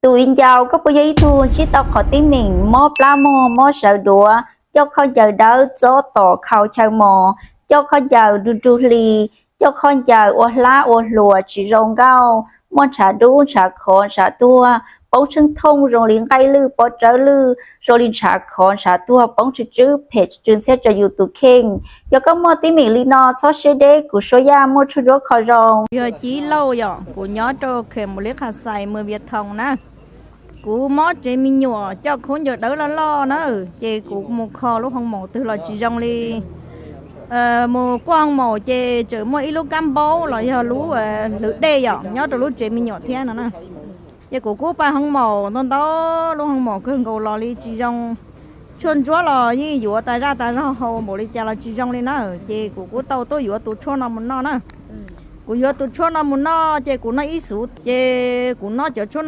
Tus viv ncaus, koj puas yog ib tug ntsib tau qhov teeb meem mob plab mog, mob sawv duav, coj khaub ncaws dawb txob tom khau chaw mos, coj khaub ncaws nrug nrug hli, coj khaub ncaws ua hlab ua hluas tsis zoo nkauj, muaj ntshav dub ntshav khov ntshav tuag, poob tsheej thooj zoo li nqaij lwj pob rawb lwj, zoo li ntshav khov ntshav tuag, poob tsw tswb phem tsw tsw ntxhiab rau yus tus kheej. Yog koj muaj teeb meem li no txhob siab deb, kuv Suab Yaj muaj tshuaj ntsuab kho zoo. Yog Civ Lauj yom, kuv nyob rau Khem Mus Li Khas Xais, Mws Vias Thoos na. Kuv mob tsev me nyuam, coj khaub ncaws dawb loj loj na, ces kuv mus kho lub hoo maum twg los tsis zoo li. Mus kuaj hoo maum ces tseem muaj ib lub kab npaub los yog lub hlwv dej yom nyob rau lub tsev me nyuam thiab no na. Ces kuv kuj pais hoo maum ntau ntau lub hoo maum kawg nkaus los li tsis zoo. Tshuaj ntsuab los yeej yuav tas zaj tas zog haus npaum li cas los tsis zoo li na. Ces kuv kuj tau tuaj yuav tus tshuaj no mus noj na. Kuv yuav tus tshuaj no mus noj ces kuv noj ib xuv ces kuv noj cov tshuaj